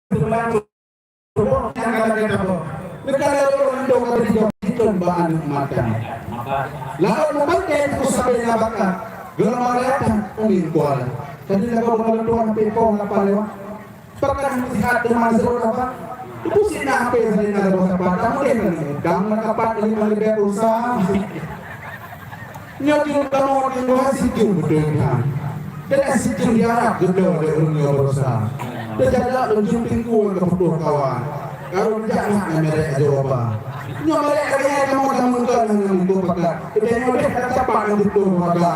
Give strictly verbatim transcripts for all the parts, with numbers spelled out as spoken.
Sebelah tuboh nyang ka lagèe taböh. Neukalon lôn dong ka beurijong jitreun bak aneuk mata. Lalu meubantai teungku sabe nyang bakat. Geulama raya that umin kuala. Jadi lagoe beungoh lôn tuan pih pong lapan lewat. Pakon meusihat teuma seurôt apa? Teupusina H P Zalina Gabah Sapat, kamoe deh ngon utang meukapat lima leubeh pulsa. Nyoe jeuet kamoe di luwa sijeuem beutôi that. Keuneuk sijeuem diharap geudoe lé ureueng nyoe beurasa. Teujaga lôn jeuem tingkue keu peutoh kawan. Karu jak nyak ngon merek jawaban. Nyoe merek kaya kamoe jameun keu nyan ngon lingkup pakat. Keutai nyoe deh ka capat ngon beutôi waga.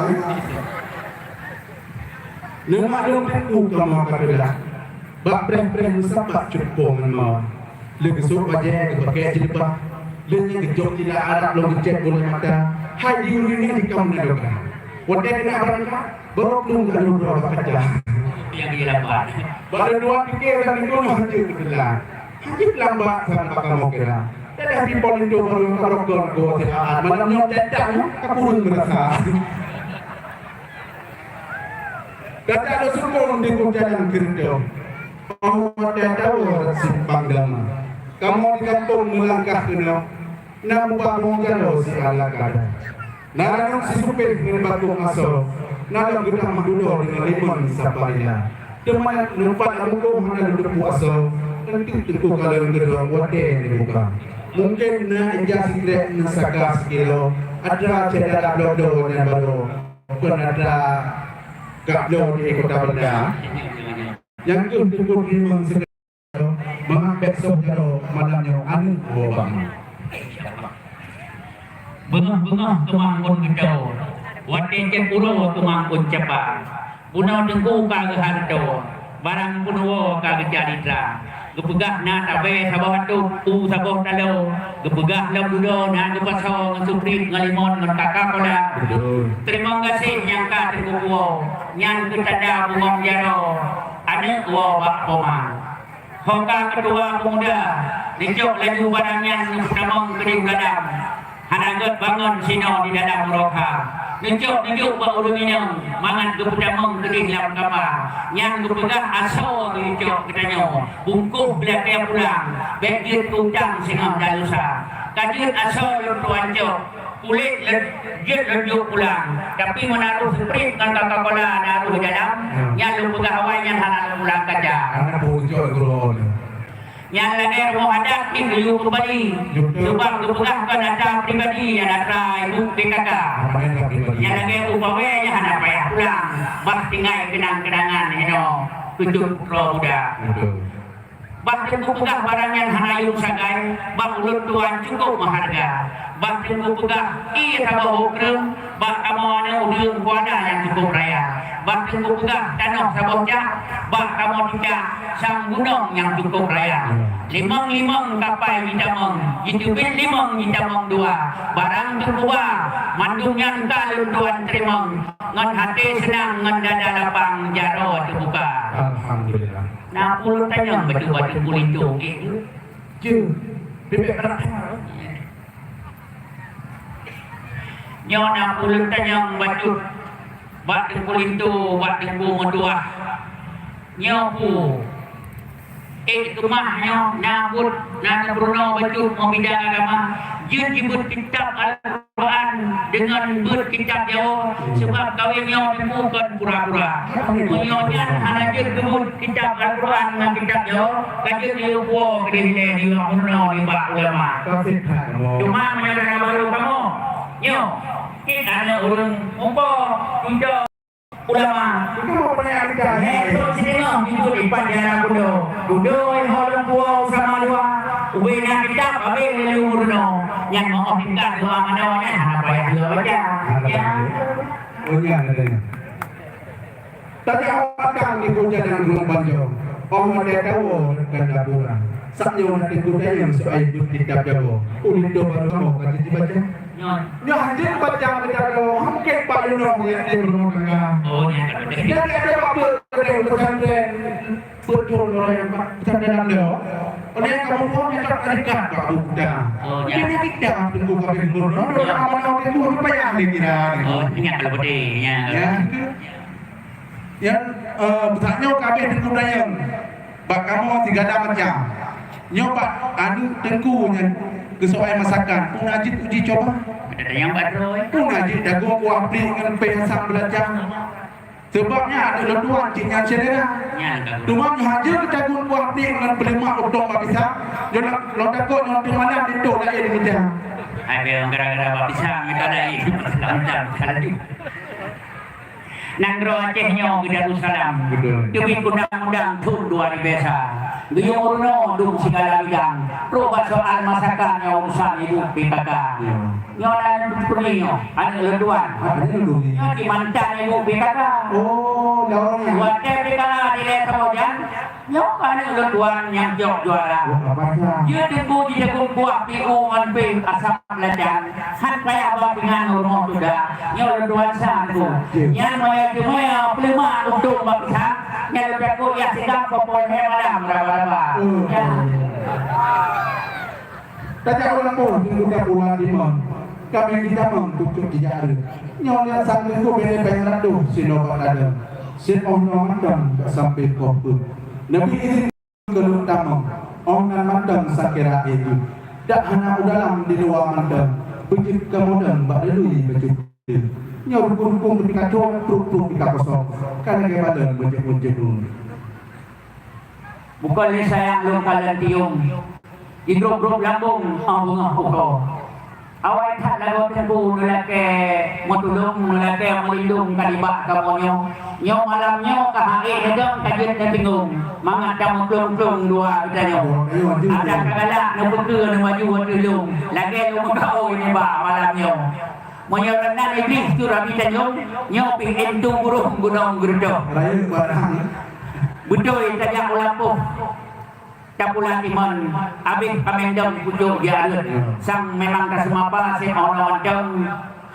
Neumaklum teungku kamoe ka teulat. Bak preh-preh meusapat cut po ngon mawan. Lé geusok bajèe geupakèe jilbab. Lé nyan geujok cila Arab lom geucèt boh mata. Hai di ureueng nyan di kamoe na doka. Watèe keuneuk barangkat, barô plueng ka lheueh droe bak kaca. Nyang di lambat. Bak lôn dua pike dan lingkung hanjeuet geuteulat. Hanjeuet lambat saban bak kamoe kira. Dadah di polin dua baru ka rokon goe sihat. Malam nyoe teutak nyoe ka kureueng meurasa. Gata lôn sukong di jalan keureutoh. Oh watèe tawoe simpang gama. Kamoe di gampông meulangkah keunoe. Na mubak rumoh jaroe siala kada. Na ranup sisupéh ngon bakong asoe. Na lom geutamah dudoe deungon limon saparila. Teuma numpat lam bungkôh hana lôn teupeu asoe. Enteuk teungku ka lôn keudroe watèe neubuka. Mungken na ija sikrek, na saka sikilo. Atra syedara bloe-bloe nyang barô. Kon atra gak bloe di Kota Banda. Nyang keuh teungku teurimong sikrek. Mangat bèk soh jaroe malam nyoe aneuk woe bak ma. Beungoh-beungoh keumang ôn geucok, watèe cit uroe keumang ôn capa. Bunoe teungku ka geuhanco, barang peunuwoe ka geucari tra. Geupeugah na tabèe saboh atôt, u saboh taloe. Geupeugah lom dudoe na geupasoe ngon suprit, ngon limon, ngon Coca-Cola. Betul. Teurimong gaséh nyang ka teungku puwoe, nyan keuh tanda bungöng jaroe aneuk woe bak poma. Ho ka keutuha peumuda, neucok laju barang nyan neupeutamong keudéh gadam. Hana gèt bangon sinoe di dalam uroe kha. Neucok neujok bak ureueng inong mangat geupeutamong keudéh lam kama. Nyan geupeugah asoe geucok geutanyoe. Bungkôh beulakèe pulang, bèk jeuet keu utang singoh dan lusa. Ka jeuet asoe lôn tuan cok. Kulét lé-, jeuet lôn jok pulang, tapi meunaroh suprit ngon Coca-Cola na roh dalam, hmm, nyan lôn peugah awai nyan hana lôn pulang kaca. Hana peue jok geuroe nyoe. Nyan lagèe rumoh adat pih geuyue keumbali. Betul. Sabab geupeugah kon atra pribadi nyan atra ibu P K K. Apa yang tak pribadi? Nyan lagèe upawèe nyan hana payah pulang, bah tinggai keunang-keunangan inoe keu cut droe muda. Betul. Bah teungku peugah barang nyan hana yum sagai, bak ulôn tuan cukôp meuharga. Bah teungku peugah ié saboh ukeue, bak kamoe aneuk ureueng kuada nyang cukôp raya. Bah teungku peugah tanoh saboh cak, bak kamoe teucak sang gunong nyang cukôp raya. Limong-limong kapai jitamong, jiteubiet limong jitamong dua. Barang teungku ba, mandum nyan ka lôn tuan teurimong. Ngon até seunang, ngon dada lapang, jaroe teubuka. Alhamdulillah. Na peue lôn tanyong bacut bak Teungku Linto, eh? Jeuet. Bibit brat. Nyoe na peue lôn tanyong bacut bak Teungku Linto, bak Teungku Meutuah. Nyoe peue? Eh, keumah nyoe na buet, na neupurunoe bacut ngon bidang agama. Jeuet jibeuet kitab Al- Quran deungon beuet kitab Jawoe, sabab kawén nyoe teungku kon pura-pura. Meunyoe nyan hana jeuet geubeuet kitab Al-Quran ngon kitab Jawoe, ka jeuet lé upo keudeh ilèe di ruang peurunoe nibak ulama. Teuma meunyoe dara barô kamoe, nyoe, cit aneuk ureueng mupo, intok ulama. Itu mau pernah kita. Nèk trok sidingoh jijok ipat di alam budo. Budo ho lôn puwoe sama dua. Ubé na kitab abéh lé lôn meurunoe. Nyan meu'oh tingkat dua manoe nyan hana payah lôn baca. Ya. Oh, nyan adanya. Tapi awak datang di puncak dan gunung Panjang. Oh, mada tawo dan dapura. Sak nyoe na teungku tayang soai buet kitab Jawoe. Ulôn baru kamoe ka jibaca. Nyoe. Nyoe hanjeuet baca kitab Jawoe, mungkin Pak Yunoh nyang di rumoh tangga. Oh, nyan ka beutôi. Jadi ada apa keudéh pesantren, beutôi orang yang pesantren anda. Oleh kamu pun minta tarikat Pak Buda. Oh, nyan. Jadi kita teungku kami guru, orang mana teungku payah dikira. Oh, nyan ka beutôi, nyan. Ya. Ya, eh, besar nyoe ka habéh teungku tayang. Bak kamoe sigala macam. Nyoe bak aneuk teungku nyan keusoai masakan, peue na jeuet uji coba? Ada yang baroe. Peue na jeuet dagong kuah plik ngon péh asam beulacang? Sabab nyan aneuk lôn tuan cit nyan selera. Nyan ka. Teuma nyoe hana jeuet dagong kuah plik ngon peulemak utông bak pisang, nyoe lôn takot nyoe teumalam linto laén mita. Hai, gara-gara bak pisang mita laén. Macam-macam. Nanggroe Aceh nyoe keu Darussalam. Betul. Teubiet undang-undang thôn dua ribu sa. Geuyue meurunoe dum sigala bidang. Trok bak soal masakan nyoe urusan ibu P K K. Ya. Nyoe nan peue nyoe, aneuk lôn tuan. Aneuk lôn tuan. Nyoe di mantan ibu P K K. Oh, lawan. Watèe P K K dilèe saboh jan, nyoe aneuk lôn tuan nyang jok juara. Oh, apa dah? Jeuet teungku jiteupeue kuah piu ngon péh asam lacang, han payah ba pingan rumoh tuda. Nyoe lôn tuan sang tu. Nyan maya jumaya peulemak untung bangsa, nyan lôn takot yah sidang popoe malam raba-raba. Hmm. Ya. Tajak u lampôh teungku tapula timon, ka meujitamong pucôk jijak reuet. Nyoe nyan sang teungku bèe pèng ratoh sinoe bak ladôm. Sép 'oh noe mantong ka sampoe poh peuet. Neubi idhin keuneuk tamong, 'oh nan mantong sakira éh jeuet. Dak hana u dalam di luwa mantong, beujeuet kamoe dong bak lelui bacut. Nyoe rukung-rukung teuka cok, trok-trok teuka kosong, ka lagèe balon meujeuet-meujeuet. Bukon lé sayang lôn kalon tiong, jigrôp-grôp lambông 'oh beungoh uroe. Awai that lagoe teungku neulakèe meutulông, neulakèe meulindông ka nibak kamoe nyoe. Nyoe malam nyoe ka han ék neudong ka jeuet neuteunggông, mangat tameuklông-klông dua geutanyoe. Adak ka galak neupeukeue neumaju ateueh lông, lagèe lôn meukaôi nibak malam nyoe. Meunyoe lôn nan Iblih tu Rabi Tanjong, nyoe pih intu burông gunong geureudong. Rayeuk barang. Beutôi tajak u lampôh. Tapula timon, abéh pamèng dong pucôk jiareuet. Sang memang taseumapa sép 'oh noe mantong,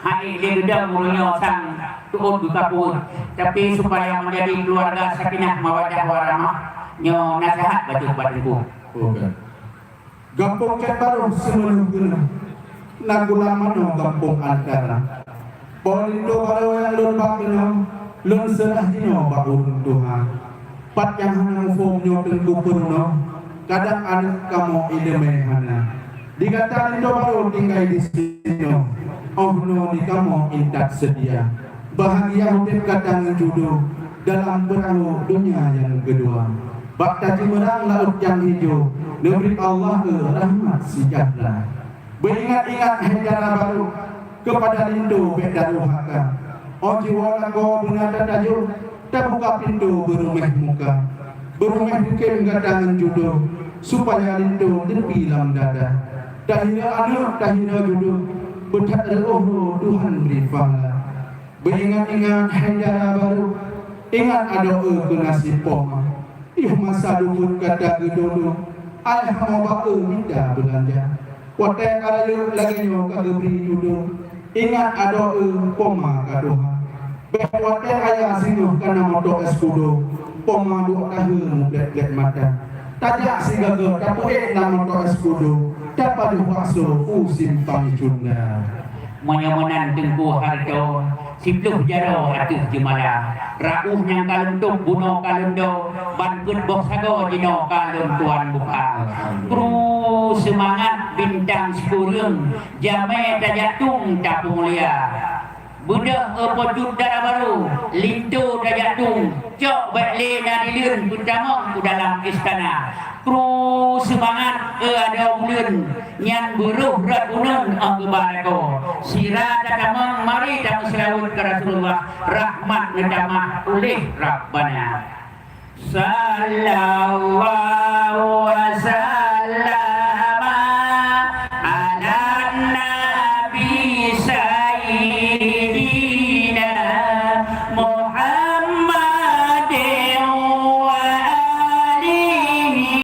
han ék lé geudong uroe nyoe sang teuôt geukapeuet. Tapi supaya menjadi keluarga sakinah mawaddah warahmah, nyoe naseuhat bacut bak teungku. Oke. Gampông Cot Barôh Seumeuleuh Geuneuh, na gulam manoe gampông Antara. Po linto barô nyang lôn ba keunoe, lôn seurah jinoe bak ureueng tuha. Pat nyang hana muphom nyoe teungku peurunoe, kadang aneuk kamoe ileumèe hana. Di gata linto barô tinggai disinoe, 'oh noe di kamoe intat seutia. Bahagia udép gata ngon judo dalam peurahô donya nyang keudua. Bak tajeumeurang laôt nyang ijo, neubri Allah keu rahmat seujahteura. Beuingat-ingat hai dara barô, keupada linto bèk taduhaka. 'Oh jiwoe lakoe beuna tatajoh, tabuka pintoe beuruméh muka. Beuruméh bukém gata ngon judo, supaya linto teupi lam dada. Tahina aneuk, tahina judo, beuthat reuôh Tuhan bri pahala. Beuingat-ingat hai dara barô, ingat adoe keu naseb poma. Yoh masa dupeue gata geudulu, ayah moe ba-e mita beulanja. Watèe ka rayeuk lagèe nyoe ka geubri judo, ingat adoe poma ka tuha. Bèk watèe ayah singoh ka na moto Escudo, poma duek tahe mublèt-blèt mata. Tajak sigoe-goe tapeuék na moto Escudo, tapajoh bakso u Simpang Cunda. Meunyoe meunan teungku hareuta, siploh jaroe ateueh jeumala. Rauh nyang ka lôn tôb bunoe ka lôn do, ban peuet boh sagoe jinoe ka lôn tuan buka. Kru seumangat bintang sikureueng, jamèe tajak tueng tapeumulia. Beudôh, eh, Po Cut Dara Barô, linto tajak tueng, cok bèk lé na dileuen peutamong u dalam istana. Kru seumangat, eh, adoe buleuen, nyan beurôh rot bunoe 'oh geuba lakoe. Sira tatamong mari tameuseulaweuet keu Rasulullah, rahmat neutamah uléh Rabbana. Sallallahu